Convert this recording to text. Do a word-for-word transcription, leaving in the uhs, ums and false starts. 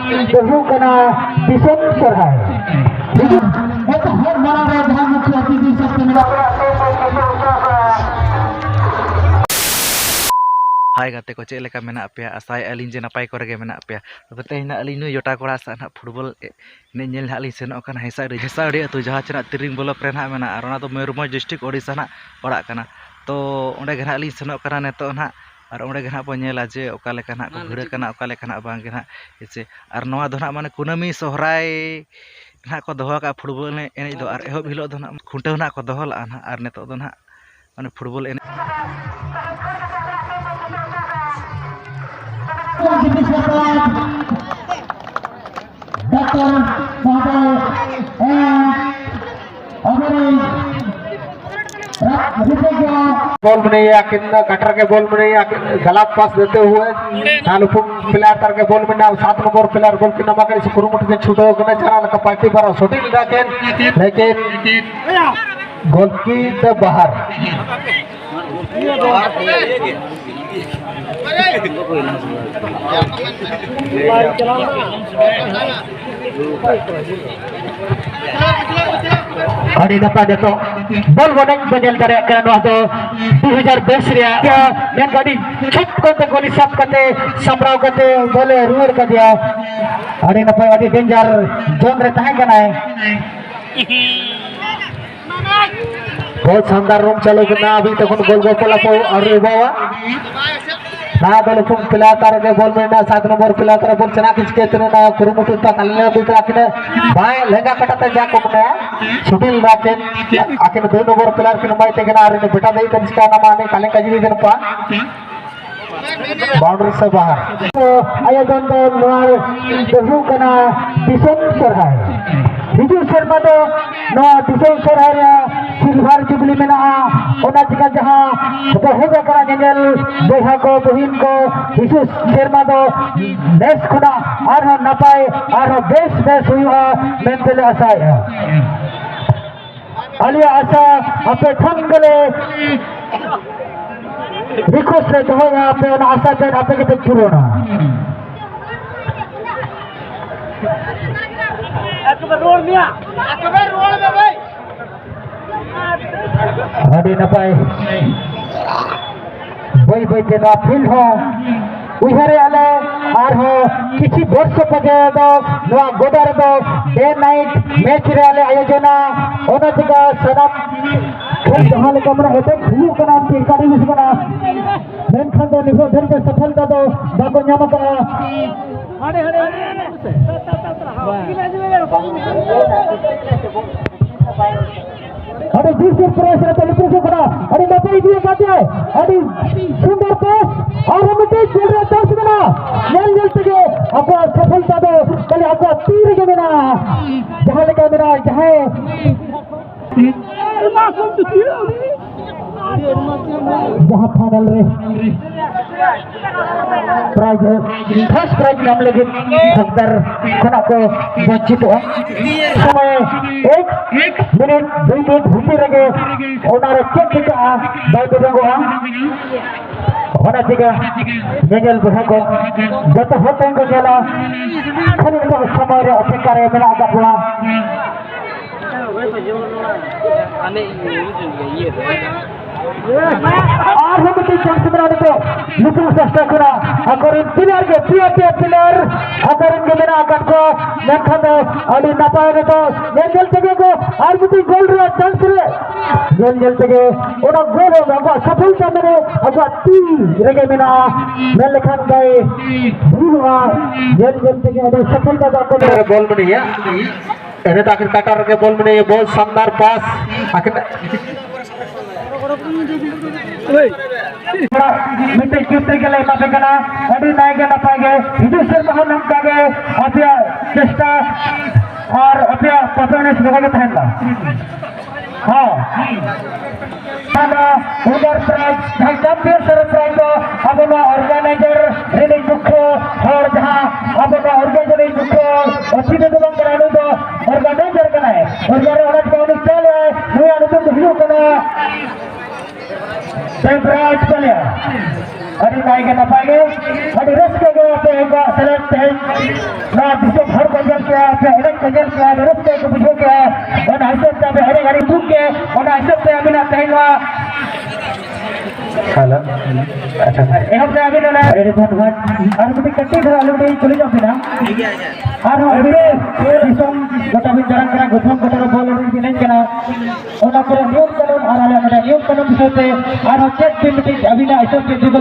ᱫᱚ ᱦᱩᱭᱩᱜ ᱠᱟᱱᱟ ᱫᱤᱥᱚᱢ ᱥᱚᱨᱦᱟᱭ᱾ ᱮᱛᱚᱦᱚᱵ ᱢᱟᱲᱟᱝ ᱨᱮ ᱡᱟᱦᱟᱸ ᱢᱩᱠᱷᱭᱟᱹ ᱟᱹᱛᱤ ᱫᱤᱥᱚᱢ ᱛᱮ ᱢᱮᱱᱟᱜ ᱦᱟᱭ ᱜᱟᱛᱮ ᱠᱚ, ᱪᱮᱫ ᱞᱮᱠᱟ ᱢᱮᱱᱟᱜ ᱯᱮᱭᱟ? ᱟᱥᱟᱭᱮᱫᱼᱟ ᱞᱤᱧ ᱡᱮ ᱱᱟᱯᱟᱭ ᱠᱚᱨᱮ ᱜᱮ ᱢᱮᱱᱟᱜ ᱯᱮᱭᱟ᱾ ᱛᱚᱵᱮ ᱛᱮᱦᱮᱧ ᱱᱟᱜ ᱟᱹᱞᱤᱧ ᱱᱩᱭ ᱡᱚᱴᱟ ᱠᱚᱲᱟ ᱥᱟᱶ ᱱᱟᱜ ᱯᱷᱩᱴᱵᱚᱞ ᱮᱱᱮᱡ ᱧᱮᱞ ᱱᱟᱜ ᱞᱤᱧ ᱥᱮᱱᱚᱜ ᱠᱟᱱᱟ ᱦᱮᱸᱥᱟᱲᱤ, ᱦᱮᱸᱥᱟᱲᱤ ᱟᱹᱛᱩ, ᱡᱟᱦᱟᱸ ᱪᱮ ᱱᱟᱜ ᱛᱤᱨᱤᱝ ᱵᱞᱚᱠ ᱨᱮ ᱱᱟᱜ ᱢᱮᱱᱟᱜᱼᱟ, ᱟᱨ ᱚᱱᱟ ᱫᱚ ᱢᱚᱭᱩᱨᱵᱷᱚᱸᱡᱽ ᱰᱤᱥᱴᱨᱤᱠᱴ, ᱳᱰᱤᱥᱟ ᱱᱟᱜ ᱯᱟᱲᱟᱜ ᱠᱟᱱᱟ᱾ ᱛᱚ ᱚᱸᱰᱮ ᱜᱮ ᱱᱟᱜ ᱞᱤᱧ ᱥᱮᱱᱚᱜ ᱠᱟᱱᱟ ᱱᱤᱛᱚᱜ ᱱᱟᱜ, ᱟᱨ ᱚᱸᱰᱮ ᱜᱮ ᱱᱟᱜ ᱵᱚᱱ ᱧᱮᱞᱟ ᱡᱮ ᱚᱠᱟ ᱞᱮᱠᱟ ᱱᱟᱜ ᱠᱚ ᱵᱷᱤᱲᱟᱹᱜ ᱠᱟᱱᱟ, ᱚᱠᱟ ᱞᱮᱠᱟ ᱱᱟᱜ ᱵᱟᱝ ᱜᱮ ᱱᱟᱜ, ᱦᱮᱸᱥᱮ᱾ ᱟᱨ ᱱᱚᱣᱟ ᱫᱚ ᱱᱟᱜ ᱢᱟᱱᱮ ᱠᱩᱱᱟᱹᱢᱤ ᱥᱚᱦᱨᱟᱭ ᱱᱟᱜ ᱠᱚ ᱫᱚᱦᱚ ᱠᱟᱜᱼᱟ ᱯᱷᱩᱴᱵᱚᱞ ᱮᱱᱮᱡ, ᱮᱱᱮᱡ ᱫᱚ, ᱟᱨ ᱮᱦᱚᱵ ᱦᱤᱞᱳᱜ ᱫᱚ ᱱᱟᱜ ᱠᱷᱩᱱᱴᱟᱹᱣ ᱱᱟᱜ ᱠᱚ ᱫᱚᱦᱚ ᱞᱟᱜᱼᱟ ᱱᱟᱜ, ᱟᱨ ᱱᱤᱛᱚᱜ ᱫᱚ ᱱᱟᱜ ᱢᱟᱱᱮ ᱯᱷᱩᱴᱵᱚᱞ ᱮᱱᱮᱡ᱾ डॉक्टर साहब, हमारे रिपोर्टर बॉल बनाइए, आखिर कटर के बॉल बनाइए, आखिर गलत पास देते हुए नालुपुंग प्लेयर तार के बॉल में ना, सात नंबर प्लेयर बॉल के नंबर कर कुरुमुट के छूटे हो गए, चारा लगा पार्टी पर शूटिंग लेकिन लेकिन गोलकीपर बाहर। ᱟᱹᱰᱤ ᱱᱟᱯᱟᱭ ᱱᱤᱛᱚᱜ ᱵᱚᱞ ᱵᱚᱱ ᱮᱱᱮᱡ ᱵᱚᱱ ᱧᱮᱞ ᱫᱟᱲᱮᱭᱟᱜ ᱠᱟᱱᱟ᱾ ᱱᱚᱣᱟ ᱫᱚ ᱫᱩ ᱦᱟᱡᱟᱨ ᱵᱟᱭᱤᱥ ᱨᱮᱭᱟᱜ ᱢᱮᱱ ᱟᱹᱰᱤ ᱪᱷᱩᱴ ᱠᱟᱛᱮ ᱜᱳᱞᱤ ᱥᱟᱵ ᱠᱟᱛᱮ ᱥᱟᱢᱵᱲᱟᱣ ᱠᱟᱛᱮ ᱵᱚᱞᱮ ᱨᱩᱣᱟᱹᱲ ᱠᱟᱫᱮᱭᱟ᱾ ᱟᱹᱰᱤ ᱱᱟᱯᱟᱭ, ᱟᱹᱰᱤ ᱰᱮᱧᱡᱟᱨ ᱡᱳᱱ ᱨᱮ ᱛᱟᱦᱮᱸ ᱠᱟᱱᱟᱭ᱾ बहुत शानदार रोम चालू करना, अभी तक गोल गोल पला को और रिबावा ना दल तुम पिला तार के बॉल में ना, सात नंबर पिला तार बॉल चना किसके इतने ना कुरुमुटु ता कलिया भी तो आखिर बाएं लहंगा कटा ते जा को ना सुनील राकेन आखिर दो नंबर पिला के नंबर ते के ना, अरे बेटा दे कर इसका नाम आने काले का जी दिन पा बाउंड्री से बाहर। ᱟᱭᱳᱡᱚᱱ ᱫᱚ ᱱᱚᱣᱟ ᱫᱚ ᱦᱩᱭᱩᱜ ᱠᱟᱱᱟ ᱫᱤᱥᱚᱢ ᱥᱚᱨᱦᱟᱭ᱾ ᱦᱤᱡᱩᱜ ᱥᱮᱨᱢᱟ ᱫᱚ ᱱᱚᱣᱟ ᱫᱤᱥᱚᱢ ᱥᱚᱨᱦᱟᱭ ᱨᱮ ᱥᱤᱞᱵᱷᱟᱨ ᱡᱩᱵᱞᱤ ᱢᱮᱱᱟᱜᱼᱟ᱾ ᱚᱱᱟ ᱪᱤᱠᱟ ᱡᱟᱦᱟᱸ ᱠᱚ ᱦᱮᱡ ᱟᱠᱟᱱᱟ ᱧᱮᱧᱮᱞ ᱵᱚᱭᱦᱟ ᱠᱚ, ᱵᱩᱦᱤᱱ ᱠᱚ, ᱦᱤᱡᱩᱜ ᱥᱮᱨᱢᱟ ᱫᱚ ᱱᱮᱥ ᱠᱷᱚᱱᱟᱜ ᱟᱨᱦᱚᱸ ᱱᱟᱯᱟᱭ, ᱟᱨᱦᱚᱸ ᱵᱮᱥ ᱵᱮᱥ ᱦᱩᱭᱩᱜᱼᱟ ᱢᱮᱱᱛᱮ ᱞᱮ ᱟᱥᱟᱭᱮᱫᱼᱟ᱾ ᱟᱞᱮᱭᱟᱜ ᱟᱥᱟ ᱟᱯᱮ ᱴᱷᱮᱱ ᱜᱮᱞᱮ ᱨᱤᱠᱩᱭᱮᱥᱴ ᱞᱮ ᱫᱚᱦᱚᱭᱟ, ᱟᱯᱮ ᱚᱱᱟ ᱟᱥᱟ ᱛᱮ ᱟᱯᱮ ᱜᱮᱯᱮ ᱯᱩᱨᱚᱱᱟ᱾ ᱨᱚᱲ ᱢᱮᱭᱟ, ᱛᱚᱵᱮ ᱨᱚᱲ ᱢᱮ ᱵᱷᱟᱭ᱾ ᱟᱹᱰᱤ ᱱᱟᱯᱟᱭ᱾ ᱵᱟᱹᱭ ᱵᱟᱹᱭ ᱛᱮ ᱱᱚᱣᱟ ᱯᱷᱤᱞᱰ ᱦᱚᱸ ᱩᱭᱦᱟᱹᱨᱮᱜᱼᱟ ᱞᱮ, ᱟᱨᱦᱚᱸ ᱠᱤᱪᱷᱩ ᱵᱚᱨᱥᱚ ᱯᱚᱨᱮ ᱫᱚ ᱱᱚᱣᱟ ᱜᱚᱰᱟ ᱨᱮᱫᱚ ᱰᱮ ᱱᱟᱭᱤᱴ ᱢᱮᱪ ᱨᱮ ᱟᱞᱮ ᱟᱭᱳᱡᱚᱱᱟ᱾ ᱚᱱᱟ ᱪᱤᱠᱟ ᱥᱟᱱᱟᱢ ᱠᱷᱮᱞ ᱡᱟᱦᱟᱸ ᱞᱮᱠᱟ ᱢᱟᱱᱮ ᱮᱴᱮᱠ ᱦᱩᱭᱩᱜ ᱠᱟᱱᱟ, ᱚᱱᱛᱮ ᱮᱠᱟᱰᱮᱢᱤ ᱠᱟᱱᱟ, ᱢᱮᱱᱠᱷᱟᱱ ᱫᱚ ᱱᱤᱛᱚᱜ ᱫᱷᱟᱹᱨᱤᱡ ᱛᱮ ᱥᱚᱯᱷᱚᱞᱛᱟ ᱫᱚ ᱵᱟᱠᱚ ᱧᱟᱢ ᱟᱠᱟᱫᱼᱟ᱾ ᱟᱹᱰᱤ ᱡᱳᱨ ᱥᱳᱨ ᱯᱨᱮᱥ ᱨᱮ ᱛᱟᱹᱞᱤ ᱯᱨᱮᱥᱚᱜ ᱠᱟᱱᱟ᱾ ᱟᱹᱰᱤ ᱱᱟᱯᱟᱭ ᱤᱫᱤ ᱟᱠᱟᱫ ᱛᱮ ᱟᱹᱰᱤ ᱥᱩᱱᱫᱚᱨ ᱯᱨᱮᱥ᱾ ᱟᱨ ᱢᱤᱫᱴᱮᱡ ᱜᱳᱞ ᱨᱮᱭᱟᱜ ᱪᱟᱱᱥ ᱢᱮᱱᱟᱜᱼᱟ᱾ ᱧᱮᱞ ᱧᱮᱞ ᱛᱮᱜᱮ ᱟᱠᱚᱣᱟᱜ ᱥᱚᱯᱷᱚᱞᱛᱟ ᱫᱚ ᱠᱷᱟᱹᱞᱤ ᱟᱠᱚᱣᱟᱜ ᱛᱤ ᱨᱮᱜᱮ ᱢᱮᱱᱟᱜᱼᱟ᱾ ᱡᱟᱦᱟᱸ ᱞᱮᱠᱟ ᱢᱮᱱᱟᱜᱼᱟ, ᱡᱟᱦᱟᱸᱭ ᱡᱟᱦᱟᱸ ᱯᱷᱟᱭᱱᱟᱞ ᱨᱮ ᱯᱨᱟᱭᱤᱡᱽ, ᱯᱷᱟᱥᱴ ᱯᱨᱟᱭᱤᱡᱽ ᱧᱟᱢ ᱞᱟᱹᱜᱤᱫ ᱦᱚᱠᱫᱟᱨ ᱠᱷᱚᱱᱟᱜ ᱠᱚ ᱵᱚᱧᱪᱤᱛᱚᱜᱼᱟ᱾ ᱥᱚᱢᱚᱭ ᱮᱠ ᱢᱤᱱᱤᱴ, ᱫᱩᱭ ᱢᱤᱱᱤᱴ ᱵᱷᱤᱛᱤᱨ ᱨᱮᱜᱮ ᱚᱱᱟ ᱨᱮ ᱪᱮᱫ ᱪᱤᱠᱟᱹᱜᱼᱟ ᱵᱟᱭ ᱵᱩᱡᱷᱟᱹᱣᱚᱜᱼᱟ᱾ ᱚᱱᱟ ᱪᱤᱠᱟᱹ ᱧᱮᱧᱮᱞ ᱵᱚᱭᱦᱟ ᱠᱚ ᱡᱚᱛᱚ ᱦᱚᱲ ᱴᱷᱮᱱ ᱠᱚ ᱧᱮᱞᱟ, ᱠᱷᱟᱹᱞᱤ ᱱᱤᱛᱚᱜ ᱥᱚᱢᱚᱭ ᱨᱮ ᱚᱯᱮᱠᱠᱷᱟ ᱨᱮ ᱢᱮᱱᱟᱜ ᱟᱠᱟᱫ ᱵᱚᱱᱟ᱾ ᱟᱨᱦᱚᱸ ᱢᱤᱫᱴᱤᱡ ᱪᱟᱱᱥ ᱢᱮᱱᱟᱜᱼᱟ ᱱᱤᱛᱚᱜ ᱞᱩᱴᱩ ᱥᱮᱥᱴᱟ ᱠᱟᱱᱟ᱾ ᱟᱠᱚᱨᱮᱱ ᱯᱞᱮᱭᱟᱨ ᱜᱮ, ᱯᱮᱭᱟ ᱯᱮᱭᱟ ᱯᱞᱮᱭᱟᱨ ᱟᱠᱚᱨᱮᱱ ᱜᱮ ᱢᱮᱱᱟᱜ ᱟᱠᱟᱫ ᱠᱚᱣᱟ᱾ ᱢᱮᱱᱠᱷᱟᱱ ᱫᱚ ᱟᱹᱰᱤ ᱱᱟᱯᱟᱭ ᱱᱤᱛᱚᱜ ᱧᱮᱞ ᱧᱮᱞ ᱛᱮᱜᱮ ᱠᱚ ᱟᱨ ᱢᱤᱫᱴᱤᱡ ᱜᱳᱞ ᱨᱮᱭᱟᱜ ᱪᱟᱱᱥ ᱨᱮ ᱧᱮᱞ ᱧᱮᱞ ᱛᱮᱜᱮ ᱚᱱᱟ ᱜᱳᱞ ᱦᱚᱸ ᱟᱵᱚᱣᱟᱜ ᱥᱟᱯᱷᱚᱞᱛᱟ ᱢᱟᱱᱮ ᱟᱵᱚᱣᱟᱜ ᱛᱤ ᱨᱮᱜᱮ ᱢᱮᱱᱟᱜᱼᱟ᱾ ᱢᱮᱱ ᱞᱮᱠᱷᱟᱱ ᱜᱮ ᱵᱷᱩᱞᱩᱜᱼᱟ᱾ ᱧᱮᱞ ᱧᱮᱞ ᱛᱮᱜᱮ ᱟᱹᱰᱤ ᱥᱟᱯᱷᱚᱞᱛᱟ ᱫᱚ ᱟᱠᱚ ᱵᱚᱞ ᱢᱮᱱᱟᱭᱟ᱾ ᱮᱱᱮᱛ ᱟᱹᱠᱷᱤᱨ ᱠᱟᱴᱟ ᱨᱮᱜᱮ ᱵᱚᱞ ᱢᱮᱱᱟᱭᱟ, ᱵᱚᱞ ᱥᱟᱱᱫᱟᱨ ᱯᱟᱥ᱾ ᱟᱹᱠᱷᱤᱨ ᱢᱤᱫᱴᱮᱡ ᱡᱩᱛ ᱨᱮᱜᱮ ᱞᱮ ᱮᱢᱟ ᱯᱮ ᱠᱟᱱᱟ᱾ ᱟᱹᱰᱤ ᱱᱟᱭ ᱜᱮ ᱱᱟᱯᱟᱭ ᱜᱮ ᱦᱤᱡᱩᱜ ᱥᱮᱨᱢᱟ ᱦᱚᱸ ᱱᱚᱝᱠᱟ ᱜᱮ ᱟᱯᱮᱭᱟᱜ ᱪᱮᱥᱴᱟ ᱟᱨ ᱟᱯᱮᱭᱟᱜ ᱯᱟᱨᱯᱷᱚᱨᱢᱮᱱᱥ ᱱᱚᱝᱠᱟ ᱜᱮ ᱛᱟᱦᱮᱱ ᱢᱟ᱾ ᱦᱚᱸ᱾ ᱚᱱᱟ ᱩᱨᱜᱟᱨ ᱯᱨᱟᱭᱤᱡᱽ, ᱡᱟᱦᱟᱸ ᱪᱟᱢᱯᱤᱭᱚᱱ ᱥᱚᱨᱮᱥ ᱯᱨᱟᱭᱤᱡᱽ ᱫᱚ ᱟᱵᱚ ᱱᱚᱣᱟ ᱚᱨᱜᱟᱱᱟᱭᱡᱟᱨ ᱨᱤᱱᱤᱡ ᱢᱩᱠᱷᱭᱟᱹ ᱦᱚᱲ, ᱡᱟᱦᱟᱸ ᱟᱵᱚ ᱱᱚᱣᱟ ᱚᱨᱜᱟᱱᱟᱭᱡᱟᱨ ᱨᱤᱱᱤᱡ ᱢᱩᱠᱷᱭᱟᱹ ᱚᱛᱷᱤᱛᱤ ᱫᱚ ᱵᱟᱝ ᱠᱟᱱᱟᱭ, ᱱᱩᱭ ᱫᱚ ᱚᱨᱜᱟᱱᱟᱭᱡᱟᱨ ᱠᱟᱱᱟᱭ᱾ ᱚᱨᱜᱟᱱ ᱨᱮ ᱚᱱᱟ ᱪᱤᱠᱟᱹ ᱩᱱᱤ ᱪᱟᱞᱟᱭ, ᱱᱩᱭᱟᱜ ᱧᱩᱛᱩᱢ ᱫᱚ ᱦᱩᱭᱩᱜ ᱠᱟᱱᱟ ᱫᱮᱵᱽᱨᱟᱡᱽ ᱯᱟᱞᱮ᱾ ᱟᱹᱰᱤ ᱱᱟᱭ ᱜᱮ ᱱᱟᱯᱟᱭ ᱜᱮ, ᱟᱹᱰᱤ ᱨᱟᱹᱥᱠᱟᱹ ᱜᱮ ᱟᱯᱮ ᱠᱚᱣᱟᱜ ᱥᱮᱞᱮᱫ ᱛᱮᱦᱮᱧ ᱱᱚᱣᱟ ᱫᱤᱥᱚᱢ ᱦᱚᱲ ᱠᱚ ᱧᱮᱞ ᱠᱮᱜᱼᱟ, ᱟᱯᱮ ᱮᱱᱮᱡ ᱠᱚ ᱧᱮᱞ ᱠᱮᱜᱼᱟ, ᱨᱟᱹᱥᱠᱟᱹ ᱠᱚ ᱵᱩᱡᱷᱟᱹᱣ ᱠᱮᱜᱼᱟ, ᱚᱱᱟ ᱦᱤᱥᱟᱹᱵ ᱛᱮ ᱟᱯᱮ ᱮᱱᱮᱡ ᱟᱹᱰᱤ ᱫᱩᱠ ᱜᱮ, ᱚᱱᱟ ᱦᱤᱥᱟᱹᱵ ᱛᱮ ᱟᱹᱵᱤᱱᱟᱜ ᱛᱮᱦᱮᱧ ᱱᱚᱣᱟ ᱦᱮᱞᱳ᱾ ᱟᱪᱪᱷᱟ᱾ ᱮᱦᱚᱵ ᱨᱮ ᱟᱹᱵᱤᱱ ᱚᱱᱟ ᱟᱹᱰᱤ ᱟᱹᱰᱤ ᱫᱷᱚᱱᱭᱚᱵᱟᱫ᱾ ᱟᱨ ᱢᱤᱫᱴᱤᱡ ᱠᱟᱹᱴᱤᱡ ᱫᱷᱟᱨᱟ ᱟᱹᱞᱤᱧ ᱞᱤᱧ ᱠᱩᱞᱤ ᱧᱚᱜ ᱵᱤᱱᱟ᱾ ᱟᱨᱦᱚᱸ ᱟᱹᱵᱤᱱ ᱫᱤᱥᱚᱢ ᱜᱚᱴᱟ ᱵᱤᱱ ᱫᱟᱬᱟᱱ ᱠᱟᱱᱟ, ᱜᱚᱴᱷᱚᱱ ᱜᱚᱴᱷᱚᱱ ᱵᱚᱞ ᱮᱱᱮᱡ ᱵᱤᱱ ᱮᱱᱮᱡ ᱠᱟᱱᱟ, ᱚᱱᱟ ᱠᱚᱨᱮ ᱱᱤᱭᱚᱢ ᱠᱟᱹᱱᱩᱱ ᱟᱨ ᱟᱞᱮ ᱱᱚᱰᱮ ᱱᱤᱭᱚᱢ ᱠᱟᱹᱱᱩᱱ ᱵᱤᱥᱚᱭ ᱛᱮ ᱟᱨᱦᱚᱸ ᱪᱮᱫ ᱵᱤᱱ ᱢᱤᱫᱴᱤᱡ ᱟᱹᱵᱤᱱᱟᱜ ᱦᱤᱥᱟᱹᱵ ᱛᱮ ᱡᱩᱫᱤ